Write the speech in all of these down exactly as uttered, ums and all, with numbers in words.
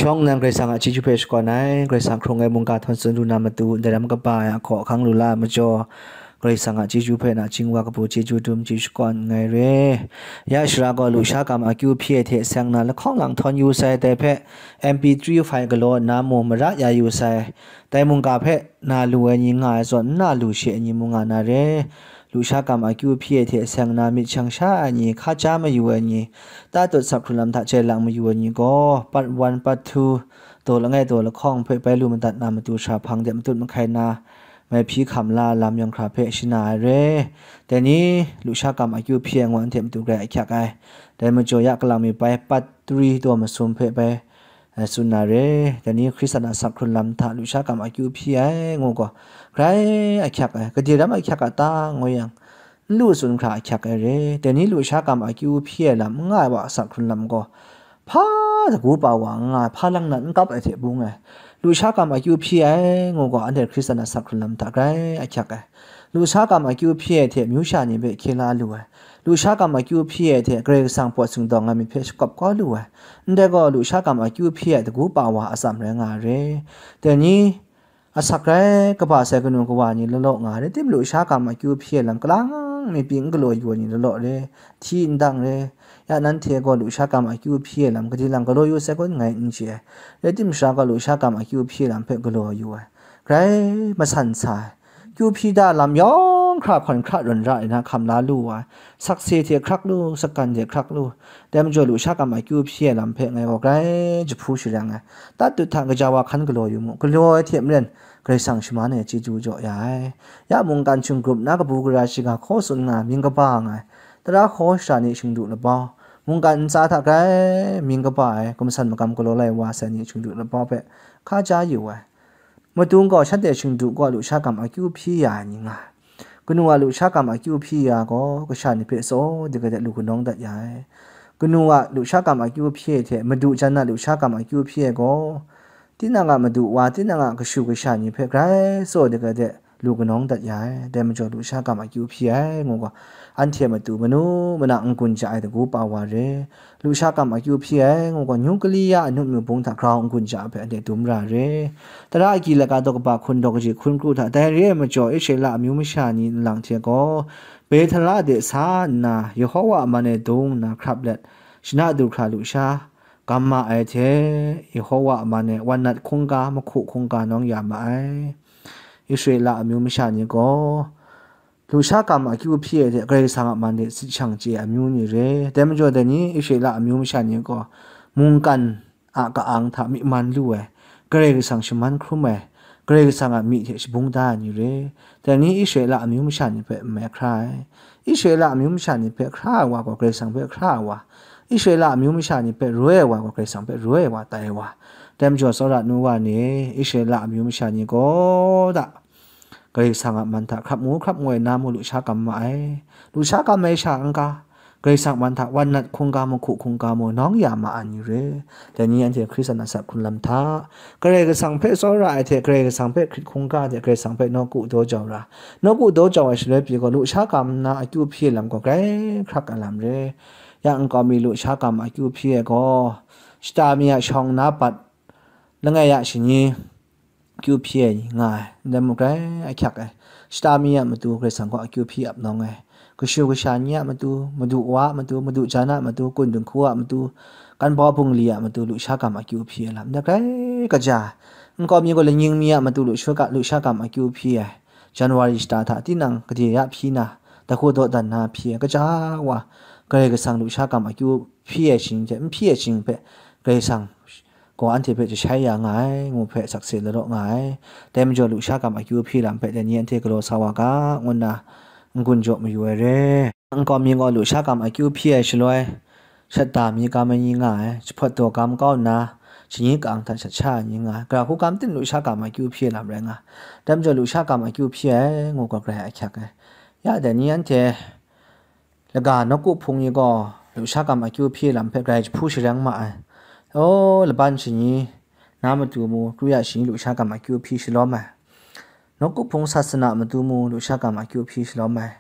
Shawng nnan Karai Kasang a chyeju hpe shakawn ai, Karai Kasang hkrung ai mungga htawn tsun lu na matu, ndai ram kaba ai a hkaw ahkang lu la ai majaw, Karai Kasang a chyeju hpe nachying wa kabu chyeju dum chyeju shakawn nngai re. Ya shara gaw lusha kam akyu hpyi ai hte seng na lahkawng lang htawn yu sai, dai hpe M P three file galaw nna mu marat ya yu sai, dai mungga hpe na lu ai ni nga ai zawn, n na lu she ai ni mung nga na re. Lusha kam akyu hpyi ai hte seng na myit shang sha ai ni, hkaja mayu ai ni, tatut sak hkrun lam hta jai lang mayu ai ni gaw, part one, part two, daw langai daw lahkawng hpe bai lu madat na matu shara hpang de matut mahkai na, mai hpyi hkam la ai lam yawng hkra hpe shana ai re. Dai ni, lusha kam akyu hpyi ai ngu anhte matu grai ahkyak ai. Dai majaw ya kalang mi bai, part three, daw masum hpe bai, eh, tsun na re. Dai ni Hkristan a sak hkrun lam hta lusha kam akyu hpyi ai ngu gaw, grai ahkyak ai, gade ram ahkyak a ta, ngu yang, n lu tsun hkra ahkyak ai re. Dai ni lusha kam akyu hpyi ai lam n nga ai wa a sak hkrun lam gaw, hpa dagu pa wa n nga ai, hpa lang nat n kap ai hte bung ai. Lusha kam akyu hpyi ai ngu gaw, anhte Hkristan a sak hkrun lam hta grai ahkyak ai. Lusha kam akyu hpyi ai hte myu sha ni hpe hkye la lu ai. Lusha kam akyu hpyi ai hte Karai Kasang pawt singdawng ai myit hpe shakawp kau lu ai. Ndai gaw, lusha kam akyu hpyi ai dagu pa wa atsam rai nga ai re. Dai ni, asak rai kaba sai kanu kawa ni law law nga ai, rai tim, lusha kam akyu hpyi ai lam kalang mi pyi n galaw yu ai ni law law re, hti n dang re. Ya nanhte gaw lusha kam akyu hpyi ai lam gade lang galaw yu sai kun ngai n chye ai, rai tim, shara gaw lusha kam akyu hpyi ai lam hpe galaw yu ai, grai masan sa ai. Kyu hpyi da lam yawng hkra hkawn hkra rawn ra ai na hkam la lu ai, sakse hte hkrak lu, sakan hte hkrak lu, dai majaw lusha kam akyu hpyi ai lam hpe ngai gaw grai jahpu sharang ai. Tatut hta gaja wa hkan galaw yu mu, galaw ai hte maren Karai Kasang shaman ai chyeju jaw ya ai. Ya mungkan hkying grup na kabu gara shiga hkaw tsun nga mying kaba nga ai, tara hkaw shara ni shingdu labau, mungkan ntsa hta grai mying kaba ai, gumsan magam galaw lai wa sai ni shingdu labau hpe hkaja yu ai. Matu gaw shanhte shingdu gaw lusha kam akyu hpyi ya ai ni nga ai. Kanu a lusha kam akyu hpyi ya gaw, kasha ni hpe tsaw dika de lu kanawng dat ya ai. Kanu a lusha kam akyu hpyi ai hte madu jan a lusha kam akyu hpyi ai gaw, tinang a madu wa, tinang a kashu kasha ni hpe grai tsaw dika de lu kanawng dat ya ai. Dai majaw lusha kam akyu hpyi ai ngu gaw, anhte matu manu mana n-gun ja ai dagu pa wa re. Lusha kam akyu hpyi ai ngu gaw, nuclear a nut myu bung hta grau n-gun ja ai hpe anhte dum ra re. Tara agyi laka daw kaba hkun daw kaji hkun kru hta, dai re ai majaw, Israela amyu masha ni nlang hte gaw, Bethela de sa nna, Yehowa a man e dung nna hkrap let, shana du hkra lusha kam ma ai hte, Yehowa a man e wan nat hkungga, mahku hkungga nawng ya ma ai. Israela amyu masha ni gaw, lusha kam akyu hpyi ai hte Karai Kasang a man de sit shang chye ai amyu ni re. Dai majaw, dai ni Israela amyu masha ni gaw, mungkan a ka-ang hta myi man lu ai, Karai Kasang shaman hkrum ai, Karai Kasang a myi hte shabung da ai ni re. Dai ni Israela amyu masha ni hpe n mai hkra ai. Israela amyu masha ni hpe hkra ai wa gaw, Karai Kasang hpe hkra ai wa. Israela amyu masha ni hpe roi ai wa gaw, Karai Kasang hpe roi ai wa, tai ai wa. Dai majaw, tsawra nu wa ni, Israela amyu masha ni gaw da, Karai Kasang a man hta hkrap ngu hkrap ngoi na mu lusha kam ma ai. Lusha kam ai sha n-ga, Karai Kasang man hta wan nat hkungga, mahku hkungga mu nawng ya ma ai ni re. Dai ni anhte Hkristan a sak hkrun lam hta, Karai Kasang hpe tsawra ai hte, Karai Kasang hpe hkrit hkungga ai hte, Karai Kasang hpe nawku daw jau ra. Nawku daw jau ai shaloi pyi gaw, lusha kam nna akyu hpyi ai lam gaw grai hkrak ai lam re. Ya nkau mi lusha kam akyu hpyi ai gaw, shata mi a shawng na bat, langai ya shani, kyu hpyi ai ni nga ai, ndai mung grai ahkyak ai. Shata mi a matu Karai Kasang kaw akyu hpyi ap nawng ai. Kashu kasha ni a matu, madu wa a matu, madu jan a matu, kun dinghku a matu, kan bau bungli a matu, lusha kam akyu hpyi ai lam, ndai grai kaja ai. Nkau mi gaw lanying mi a matu lusha ka-, lusha kam akyu hpyi ai. January shata hta tinang gade ya hpyi na, dahku dawdan na hpyi ai, kaja wa, Karai Kasang lusha kam akyu hpyi ai shing hte n hpyi ai shing hpe, Karai Kasang gaw anhte hpe jashai ya nga ai, ngu hpe sakse lalaw nga ai. Dai majaw, lusha kam akyu hpyi lam hpe dai ni anhte galaw sa wa ga, ngu nna n-gun jaw mayu ai re. Nkau mi gaw lusha kam akyu hpyi ai shaloi, shata mi kam ai ni nga ai, jahpawt daw kam kau nna, shani ka-ang hta shat sha ai ni nga ai, gara hku kam tim lusha kam akyu hpyi ai lam rai nga ai. Dai majaw, lusha kam akyu hpyi ai, ngu gaw grai ahkyak ai. Ya dai ni anhte, laga nawku hpung ni gaw lusha kam akyu hpyi lam hpe grai jahpu sharang ma ai. Aw, laban shani na matu mu, kru ya shani lusha kam akyu hpyi shalawm ai. Nawku hpung sasana matu mu, lusha kam akyu hpyi shalawm ai.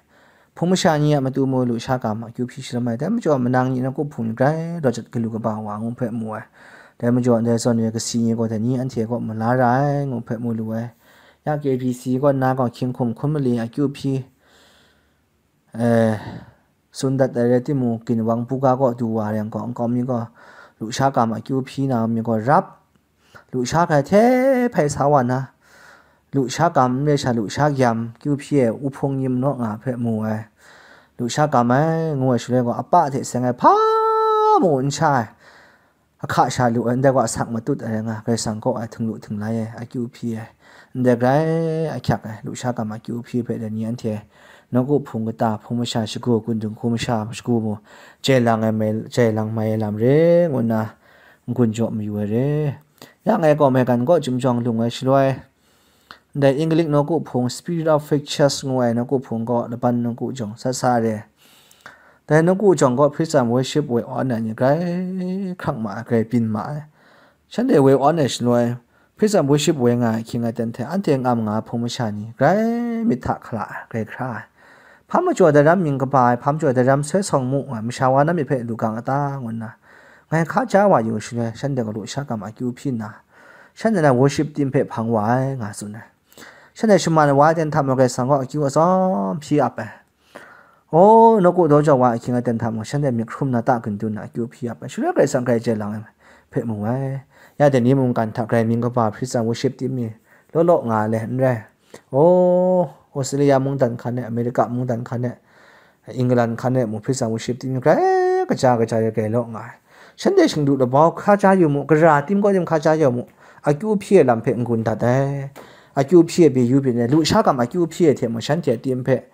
Hpung masha ni a matu mu, lusha kam akyu hpyi shalawm ai. Dai majaw, manang ni nawku hpung ni grai rawt jat galu kaba wa ngu hpe mu ai. Dai majaw ndai zawn re kasi ni gaw dai ni anhte kaw mala ra ai, ngu hpe mu lu ai. Ya K B C kaw nna gaw hkying hkum hkum mali akyu hpyi, eh, tsun dat ai rai timung, ginwang buga kaw du wa yang gaw, nkau mi gaw lusha gam akyu hpyi na mi gaw rap, lusha hkrai hte hpai sa wa na, lusha gam n re sha, lusha gyam kyu hpyi ai uhpung nyim naw nga hpe mu ai. Lusha gam ai, ngu ai shaloi gaw, apa hte seng ai hpa mung n sha ai. Ahka sha lu ai, ndai gaw asak matut ai rai nga, Karai Kasang kaw ai, htinglu htinglai ai, akyu hpyi ai, ndai grai ahkyak ai, lusha gam akyu hpyi hpe dai ni anhte, nawku hpung kata, hpung masha shagu, gun dinghku masha shagu mu, jai lang ai mai, jai lang mai ai lam re, ngu nna n-gun jaw mayu ai re. Ya ngai gaw maigan kaw chyum jawng lung ai shaloi, ndai English nawku hpung, Spirit of Faith Church ngu ai nawku hpung gaw laban nawku jawng sat sa re. Dai nawku jawng gaw Praise and Worship woi awn ai ni grai hkrang ma ai, grai byin ma ai. Shanhte woi awn ai shaloi, Praise and Worship woi nga ai hkying aten hte anhte ngam nga ai hpung masha ni grai myit hta hkala ai, grai hkra ai. Hpa majaw daram mying kaba ai, hpa majaw daram soi sawng mu nga ai, masha wa na myit hpe lu gang a ta, ngu nna ngai hka ja wa yu shaloi, shanhte gaw lusha gam akyu hpyi nna, shanhte na worship team hpe hpang wa ai, nga tsun ai. Shanhte shaman wa ai ten hta mung Karai Kasang gaw akyu atsawm hpyi ap ai. O, nawku daw jau wa ahkying aten hta mung shanhte myit hkrum na ta gun dun na akyu hpyi ap ai. Shaloi Karai Kasang grai jai lang ai hpe mu ai. Ya dai ni mungkan hta grai mying kaba Praise and Worship team mi law law nga ai le n rai. O, Australia mungdan hkan e, America mungdan hkan e, England hkan e mu Praise and Worship team grai kaja kaja re grai law nga ai. Shanhte shingdu labau hka ja yu mu, gara tim kaw tim hka ja yu mu, akyu hpyi ai lam hpe n-gun dat ai. Akyu hpyi ai byi yu byin ai, lusha gam akyu hpyi ai hte mung shanhte a tim hpe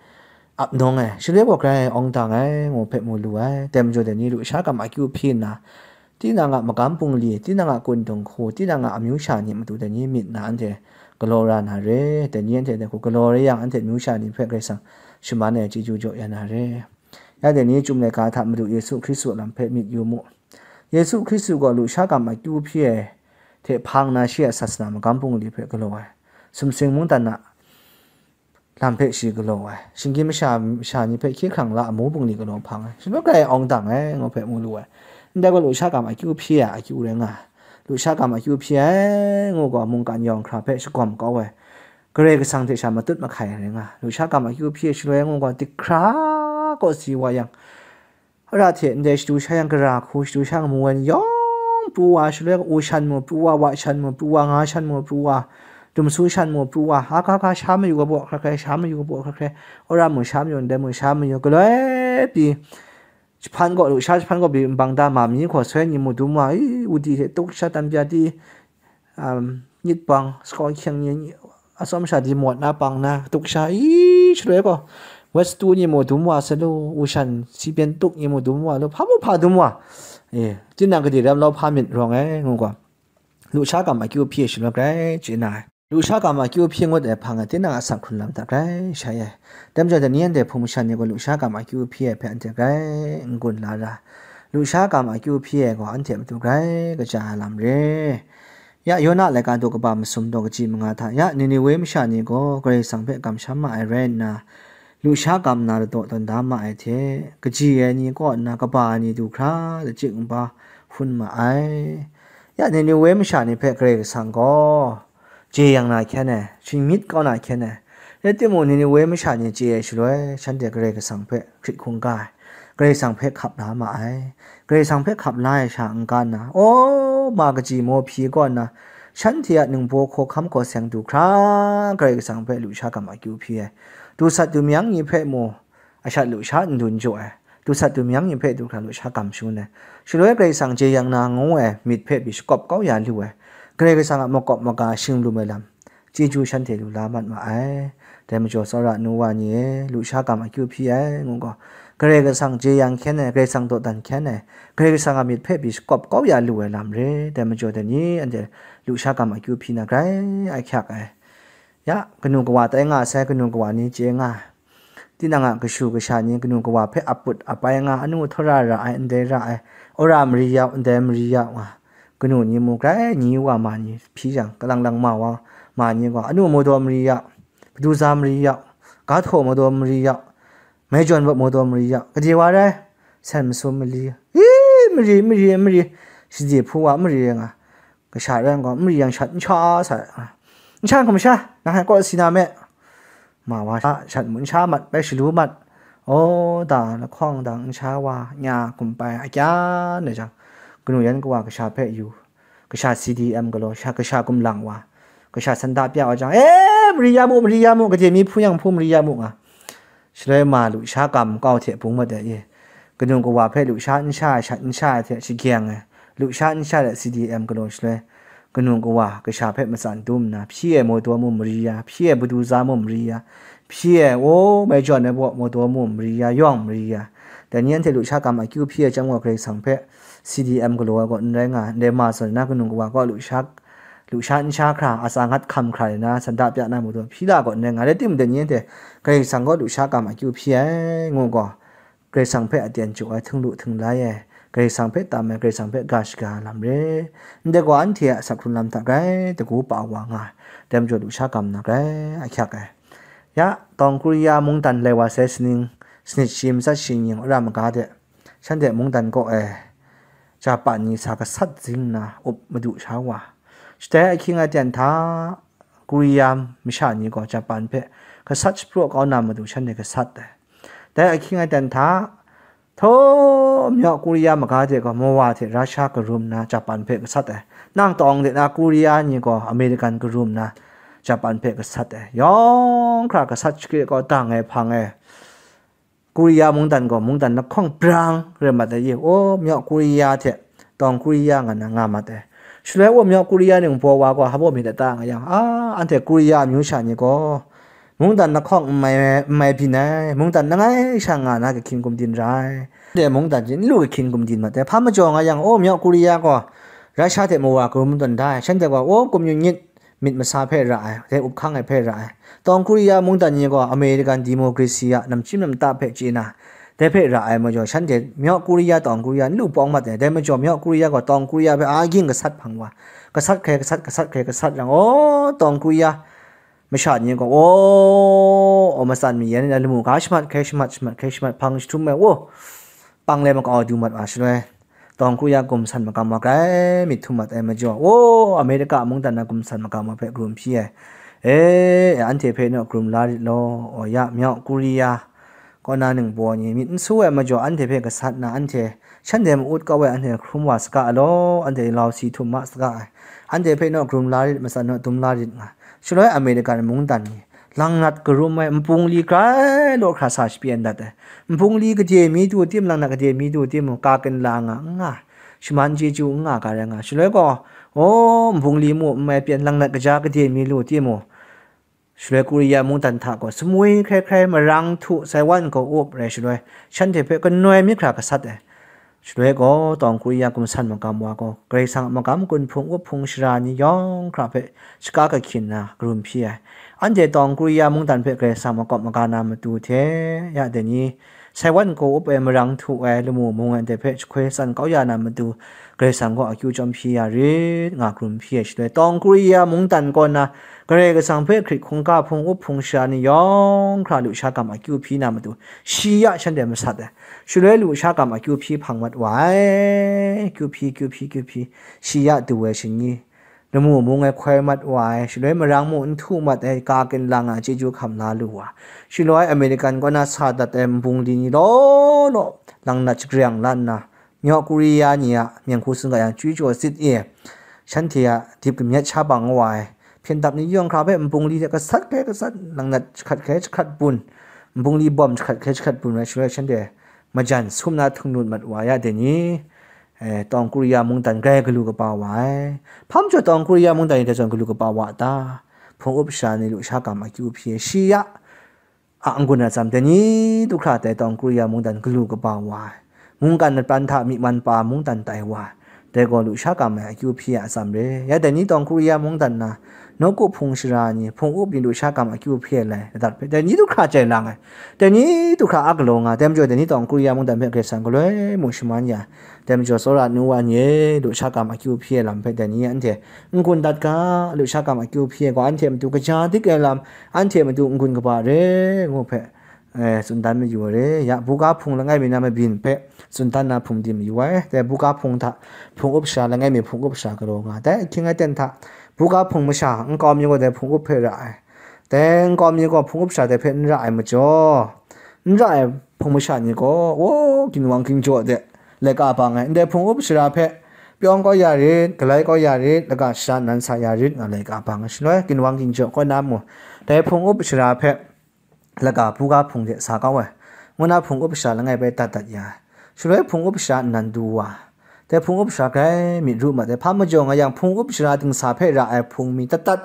ap nawng ai, shaloi gaw grai awng dang ai, ngu hpe mu lu ai. Dai majaw dai ni lusha gam akyu hpyi nna, tinang a magam bungli, tinang a kun dinghku, tinang a amyu sha ni matu dai ni myit na anhte galaw ra na re, dai ni anhte dai hku galaw re yang, anhte amyu sha ni hpe Karai Kasang shaman ai chyeju jaw ya na re. Ya dai ni Chyum laika hta Madu Yesu Hkristu a lam hpe myit yu mu. Yesu Hkristu gaw lusha gam akyu hpyi ai hte hpang na shi a sasana magam bungli hpe galaw ai, sumsing mungdan a lam hpe shi galaw ai, shinggyim masha, masha ni hpe hkye hkrang la amu bungli galaw hpang ai, shaloi grai awng dang ai, ngu hpe mu lu ai. Ndai gaw lusha gam akyu hpyi ai akyu rai nga ai. Lusha gam akyu hpyi ai, ngu gaw mungkan yawng hkra hpe shagawm kau ai, Karai Kasang hte sha matut mahkai ai rai nga ai. Lusha gam akyu hpyi ai shaloi, ngu gaw dihkra kaw si wa yang, Wora hte ndai shadu sha yang, gara hku shadu sha yang mu ai ni yawng pru wa, shaloi u shan mu pru wa, wa shan mu pru wa, nga shan mu pru wa, dumsu shan mu pru wa, hka hka sha mayu ga baw hkra hkrai, sha mayu ga baw hkra hkrai, wora mu sha mayu, ndai mu sha mayu, galoi pyi, jahpan gaw, lusha jahpan gaw pyi nbang da ma mi hkaw soi ni mu dum wa, i, wudi hte tuk sha, tam bya di, um, nyit pang, sakau hkyeng ni, atsawm sha di mawt na pang na, tuk sha, i, shaloi gaw, wet satu ni mu dum wa salu, u shan si byen tuk ni mu dum wa lu, hpa mu hpa dum wa. E, tinang gade ram lau hpa myit rawng ai, ngu gaw, lusha gam akyu hpyi ai shaloi grai chye na ai. Lusha gam akyu hpyi ngut ai hpang e, tinang a asak hkrun lam hta grai shai ai. Dai majaw dai ni anhte hpung masha ni gaw lusha gam akyu hpyi ai hpe anhte grai n-gun la ra. Lusha gam akyu hpyi ai gaw anhte matu grai kaja ai lam re. Ya Yona laika daw kaba masum daw kaji manga hta, ya Niniwe masha ni gaw Karai Kasang hpe kamsham ma ai rai nna, lusha gam na ladaw tawn da ma ai hte, kaji ai ni kaw nna kaba ai ni du hkra lachyik nba hpun ma ai. Ya Niniwe masha ni hpe Karai Kasang gaw jeyang na hkyen e, shingmyit kau na hkyen e. Rai timung, Niniwe masha ni chye ai shaloi, shanhte Karai Kasang hpe hkrit hkungga ai, Karai Kasang hpe hkap la ma ai. Karai Kasang hpe hkap la ai sha n-ga nna, aw, ma kaji maw hpyi kaw nna, shanhte a ningbaw hkaw hkam hkaw seng du hkra, Karai Kasang hpe lusha gam akyu hpyi ai. Du sat du myang ni hpe mu, ashat lusha n dun jaw ai, du sat du myang ni hpe du hkra lusha gam shangun ai. Shaloi Karai Kasang jeyang na ngu ai myit hpe pyi shakawp kau ya lu ai, Karai Kasang a makawp maga shinglum ai lam, chyeju shanhte lu la mat ma ai. Dai majaw, tsawra nu wa ni e, lusha gam akyu hpyi ai, ngu gaw, Karai Kasang jeyang hkyen ai, Karai Kasang dawdan hkyen ai, Karai Kasang a myit hpe pyi shakawp kau ya lu ai lam re. Dai majaw, dai ni anhte lusha gam akyu hpyi na grai ahkyak ai. Ya, kanu kawa tai nga sai, kanu kawa ni chye nga ai. Tinang a kashu kasha ni kanu kawa hpe aput apai nga, anu htawra ra ai, ndai ra ai, wora mari yau, ndai mari yau nga, kanu ni mu grai ni wa ma ni hpyi jang, kalang lang ma wa ma ni gaw, anu maudaw mari yau, kadu za mari yau, ga htaw maudaw mari yau, mai jawn baw maudaw mari yau, gade wa rai, san masum mali, i, mari, mari, mari, Sade hpu wa n mari nga, kasha rai gaw, n mari yang shat n sha sa, n sha hkum sha, nang hpe kaw si na me. Ma wa sha, shat mung n sha mat, bai shalu mat. Aw, da lahkawng dang n sha wa, nya hkum pai, a kya na jang, kanu yan kawa kasha hpe yu, kasha C D M galaw, sha kasha gumlang wa, kasha sanda pya wa jang, e, mari ya mu, mari ya mu, gade mi hpu yang hpu mari ya mu nga. Shaloi ma lusha kam kau hte bung mat ai, kanu kawa hpe lusha n sha ai shat n sha ai hte shagyeng ai, lusha n sha ai C D M galaw shaloi, kanu kawa kasha hpe matsan dum nna, hpyi ai mawdaw mu mari ya, hpyi ai badu za mu mari ya, hpyi ai, o, mai jawn ai baw mawdaw mu mari ya, yawng mari ya. Dai ni anhte lusha kam akyu hpyi ai chyawm gaw, Karai Kasang hpe C D M galaw ai gaw n rai nga ai, ndai ma zawn na kanu kawa kaw lusha, lusha n sha hkra, atsa ngat hkam hkra rai na, sanda pya na mawdaw hpyi la gaw n rai nga ai. Rai timung, dai ni anhte Karai Kasang kaw lusha kam akyu hpyi ai, ngu gaw, Karai Kasang hpe aten jaw ai, htinglu htinglai ai, Karai Kasang hpe tam ai, Karai Kasang hpe ga shaga ai lam re. Ndai gaw, anhte a asak hkrun lam hta grai dagu pa wa nga ai, dai majaw lusha kam na grai ahkyak ai. Ya, Tawng Korea mungdan lai wa sai, sining sanit shi matsat shi nying wora maga de, shanhte mungdan kaw e Japan ni sa gasat zing nna up madu sha wa. Shadai ahkying aten hta Korea masha ni gaw Japan hpe gasat shapraw kau na matu shanhte gasat ai. Dai ahkying aten hta, htaw Myaw Korea maga de gaw Mawa hte Rasha karum nna Japan hpe gasat ai. Nang tawng de na Korea ni gaw American karum nna Japan hpe gasat ai. Yawng hkra gasat shakri kau dang ai hpang e, Korea mungdan gaw mungdan lahkawng brang rai mat ai, o, Myaw Korea hte Tawng Korea nga na nga mat ai. Shaloi, o, Myaw Korea ningbaw wa gaw hpa baw myit a ta nga yang, a, anhte Korea amyu sha ni gaw mungdan lahkawng n mai, n mai byin ai, mungdan langai sha nga na kahkyin gumdin ra ai. Anhte mungdan hte n lu kahkyin gumdin mat ai. Hpa majaw nga yang, o, Myaw Korea gaw Rasha hte Mawa karum tawn da ai, shanhte gaw, o, kumyu nyit myit masa hpe ra ai, dai up hkang ai hpe ra ai. Tawng Korea mungdan ni gaw American democracy a namchyim namta hpe chye na, dai hpe ra ai majaw, shanhte Myaw Korea, Tawng Korea n lu pawng mat ai. Dai majaw, Myaw Korea gaw Tawng Korea hpe a ging gasat hpang wa, gasat hkrai gasat, gasat hkrai gasat yang, o, Tawng Korea masha ni gaw, o, o, matsan mayan ai lamu ga shamat hkrai shamat, shamat hkrai shamat hpang jahtum ai, o, pang lai makau du mat wa shaloi, Tawng Korea gum san magam wa grai myit htum mat ai majaw, o, America mungdan na gum san magam wa hpe karum hpyi ai. E, anhte hpe naw karum la rit law, o ya, Myaw Korea kaw na ningbaw ni myit n su ai majaw, anhte hpe gasat na, anhte shanhte ma-ut kau ai, anhte hkrum wa saga law, anhte lau si htum ma saga ai. Anhte hpe naw karum la rit, matsan naw dum la rit nga. Shaloi American mungdan ni, langnat karum ai npung li grai law hkra sa shapyan dat ai. Npung li gade mi du tim, langnat gade mi du tim, ka ginla nga n nga, shaman chyeju n nga ga rai nga. Shaloi gaw, o, npung li mu n mai pyan, langnat kaja gade mi lu tim, shaloi Korea mungdan hta gaw sumwi hkrai hkrai marang htu, sai wan gaw up rai shaloi, shanhte hpe kanoi myit hkra gasat ai. Shaloi gaw, Tawng Korea gumsan magam wa gaw, Karai Kasang a magam gun hpung up hpung shara ni yawng hkra hpe shaka kahkyin na karum hpyi ai. Anhte Tawng Korea mungdan hpe Karai Kasang makawp maga na matu hte, ya dai ni, sai wan gaw up ai, marang htu ai, lamu mung ai, dai hpe jahkoi tsan kau ya na matu, Karai Kasang gaw akyu chyawm hpyi ya rit, nga karum hpyi ai shaloi, Tawng Korea mungdan kaw na Karai Kasang hpe hkrit hkungga hpung up hpung shara ni yawng hkra lusha gam akyu hpyi na matu, shi ya shanhte masat ai. Shaloi lusha gam akyu hpyi hpang mat wa ai, kyu hpyi, kyu hpyi, kyu hpyi, shi ya du ai shingni, lamu mung ai hkoi mat wa ai, shaloi marang mu n htu mat ai, ka ginla nga chyeju hkam la lu wa. Shaloi American kaw na sa dat ai npung li ni law law, langnat shagrang la nna, Myaw Korea ni a myen hku sun ga yang, chyu chyaw sit e, shanhte a dip kamyet sha bang wa ai, hpyen dap ni yawng hkra hpe npung li hte gasat hkrai gasat, langnat jahkrat hkrai jahkrat bun, npung li bawm jahkrat hkrai jahkrat bun ai shaloi, shanhte majan sum na htung lut mat wa ya dai ni, eh, Tawng Korea mungdan grai galu kaba wa ai. Hpa majaw Tawng Korea mungdan ni dai zawn galu kaba wa ta? Hpung up shara ni lusha gam akyu hpyi ai, shi ya a n-gun atsam, dai ni du hkra dai Tawng Korea mungdan galu kaba wa ai. Mungkan lapran hta myi man pa mungdan tai wa ai. Dai gaw lusha gam ai akyu hpyi ai atsam re. Ya dai ni Tawng Korea mungdan na nawku hpung shara ni, hpung up ni lusha gam akyu hpyi ai lai ladat hpe, dai ni du hkra jai lang ai. Dai ni du hkra a galaw nga, dai majaw dai ni Tawng Korea mungdan hpe Karai Kasang galoi mung shaman ya. Dai majaw, tsawra nu wa ni e, lusha gam akyu hpyi ai lam hpe dai ni anhte n-gun dat ga, lusha gam akyu hpyi ai gaw, anhte matu kaja dik ai lam, anhte matu n-gun kaba re, ngu hpe, eh, tsun dan mayu ai re. Ya, buga hpung langai mi na mabyin hpe tsun dan na hpung di mayu ai. Dai buga hpung hta hpung up sara langai mi hpung up sara galaw nga. Dai ahkying aten hta buga hpung masha nkau mi gaw dai hpung up hpe ra ai. Dai nkau mi gaw hpung up sara dai hpe n ra ai majaw, n ra ai hpung masha ni gaw, o, ginwang ginjaw de laika bang ai. Ndai hpung up sara hpe pyawng kau ya rit, galai kau ya rit, laga shara nan sa ya rit nga laika bang ai. Shaloi ginwang ginjaw kaw na mu, dai hpung up sara hpe laga buga hpung de sa kau ai, ngu na hpung up sara langai bai dat dat ya ai. Shaloi hpung up sara nnan du wa, dai hpung up sara grai myit ru mat ai. Hpa majaw nga yang, hpung up sara dingsa hpe ra ai hpung mi tat tat,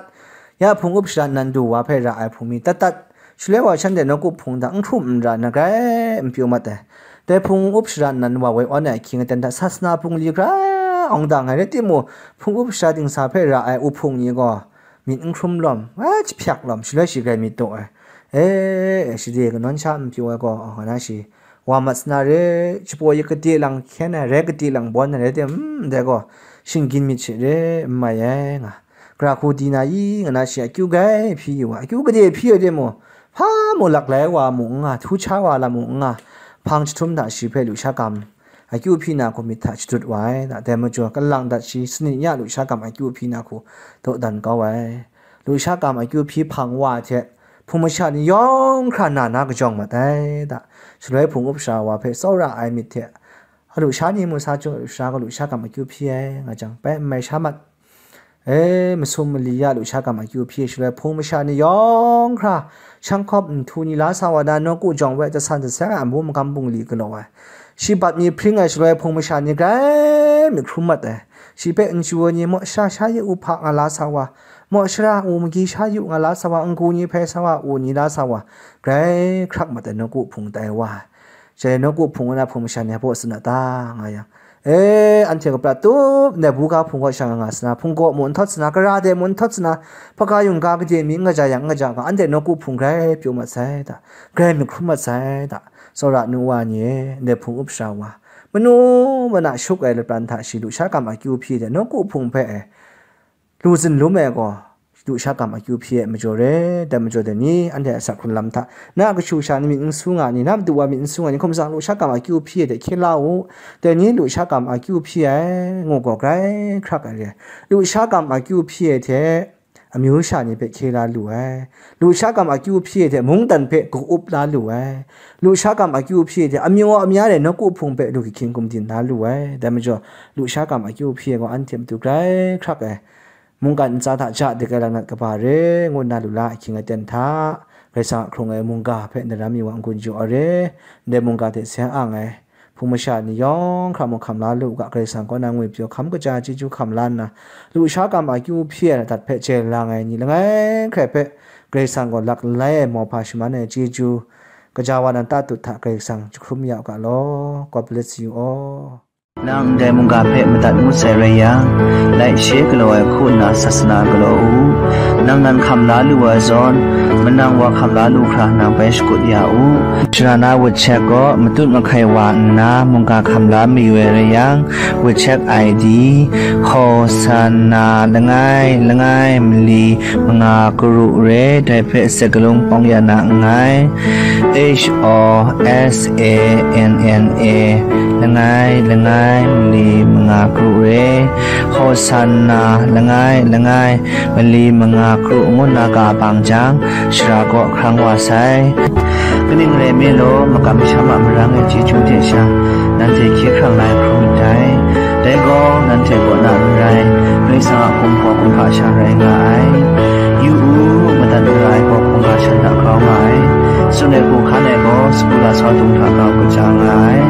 ya hpung up sara nnan du wa hpe ra ai hpung mi tat tat, shaloi wa shanhte nawku hpung hta n hkrum n ra na grai n pyaw mat ai. Dai hpung up sara nnan wa woi awn ai ahkying aten hta sasana bungli grai awng da ai rai timung, hpung up sara dingsa hpe ra ai u hpung ni gaw myit n hkrum lawm, a, jahpyak lawm, shaloi shi grai myit daw ai. E, e, shade kanawn sha n pyaw ai gaw, nga na shi wa mat sana re, shapaw yik gade lang hkyen ai, rai gade lang bawn ai rai tim, ndai gaw, shinggyin myit she re, n mai ai nga. Gara hku di na i, nga na shi akyu grai hpyi yu ai. Akyu gade hpyi ai de mu, hpa mu lak lai wa mu n nga, htu sha wa lam mu n nga, hpang jahtum hta shi hpe lusha gam akyu hpyi na hku myit hta shadut wa ai. Dai majaw, kalang dat shi sanit ya lusha gam akyu hpyi na hku dawdan kau ai. Lusha gam akyu hpyi hpang wa ai hte, hpung masha ni yawng hkra na na kajawng mat ai da. Shaloi hpung up sara wa hpe tsawra ai myit hte, a lusha ni mu sa chyu ai sara gaw lusha gam akyu hpyi ai nga jang, bai n mai sha mat. E, masum mali ya lusha gam akyu hpyi ai shaloi, hpung masha ni yawng hkra, shang hkawp nhtu ni la sa wa na, nawku jawng we jasan jaseng ai amu magam bungli galaw ai. Shi bat mi hpring ai shaloi, hpung masha ni grai myit hkrum mat ai. Shi hpe n chyu ai ni, maw sha sha yu u hpa nga la sa wa, maw shara u magi sha yu nga la sa wa, n-gu ni hpe sa wa, u ni la sa wa, grai hkrak mat ai nawku hpung tai wa ai. Shaloi nawku hpung na hpung masha ni hpa tsun a ta, nga yang, e, anhte kapra tup ndai buga hpung kaw sha nga nga sana, hpung gaw mu n htawt sana, kara de mu n htawt sana, hpaga yungga gade mi n kaja yang n kaja ga, anhte nawku hpung grai pyaw mat sai da, grai myit hkrum mat sai da, tsawra nu wa ni e, ndai hpung up sara wa, manu mana shuk ai lapran hta shi lusha gam akyu hpyi ai nawku hpung hpe e, lu zin lum ai gaw, lusha gam akyu hpyi ai majaw re, dai majaw dai ni, anhte a asak hkrun lam hta, na a kashu kasha ni myit n su nga ni, na madu wa myit n su nga ni, hkum tsang lusha gam akyu hpyi ai hte hkye la u, dai ni lusha gam akyu hpyi ai, ngu gaw grai hkrak ai re. Lusha gam akyu hpyi ai hte, amyu sha ni hpe hkye la lu ai. Lusha gam akyu hpyi ai hte mungdan hpe ka-up la lu ai. Lusha gam akyu hpyi ai hte amyu amya re nawku hpung hpe lu kahkying gumdin la lu ai. Dai majaw, lusha gam akyu hpyi ai gaw anhte matu grai hkrak ai. Mungkan ntsa hta ja dik ai lanat kaba re, ngu nna lu la ahkying aten hta, Karai Kasang a hkrung ai mungga hpe ndaram mi wa n-gun jaw ai re, ndai mungga hte seng ang ai hpung masha ni yawng hkra mung hkam la lu u ga, Karai Kasang kaw na ngwi pyaw hkam kaja chyeju hkam la nna, lusha gam akyu hpyi ai ladat hpe chye lang ai ni langai hkrai hpe, Karai Kasang gaw lak lai ai mauhpa shaman ai chyeju, kaja wa nan tatut hta Karai Kasang jahkrum ya u ga law. God bless you all. Nang ndai mungga hpe madat ngut sai rai yang, laishe galaw ai hku nna sasana galaw u. Nang nan hkam la lu ai zawn, manang wa hkam la lu hkra nang bai shakut ya u. Sara na WeChat gaw matut mahkai wa nna mungga hkam la mayu ai rai yang, WeChat I D, Hosanna langai langai mali manga karu re, dai hpe sakalung pawng ya na nngai. H O S A N N A, langai langai mali manga karu re, Hosanna langai langai mali manga karu ngu nna ka bang jang, shara kaw hkrang wa sai. Kaning rai me law, makam masham a marang e chyeju hte sha, nanhte hkye hkrang na ai hkrum ndai. Dai gaw, nanhte kaw na n rai, Karai Kasang a gumhpraw kumhpa sha rai nga ai. Yu u, madat mara ai gaw hkungga shan hta grau nga ai. Tsun ai hku hkan ai gaw, sagu lasau dung hta grau kaja nga ai.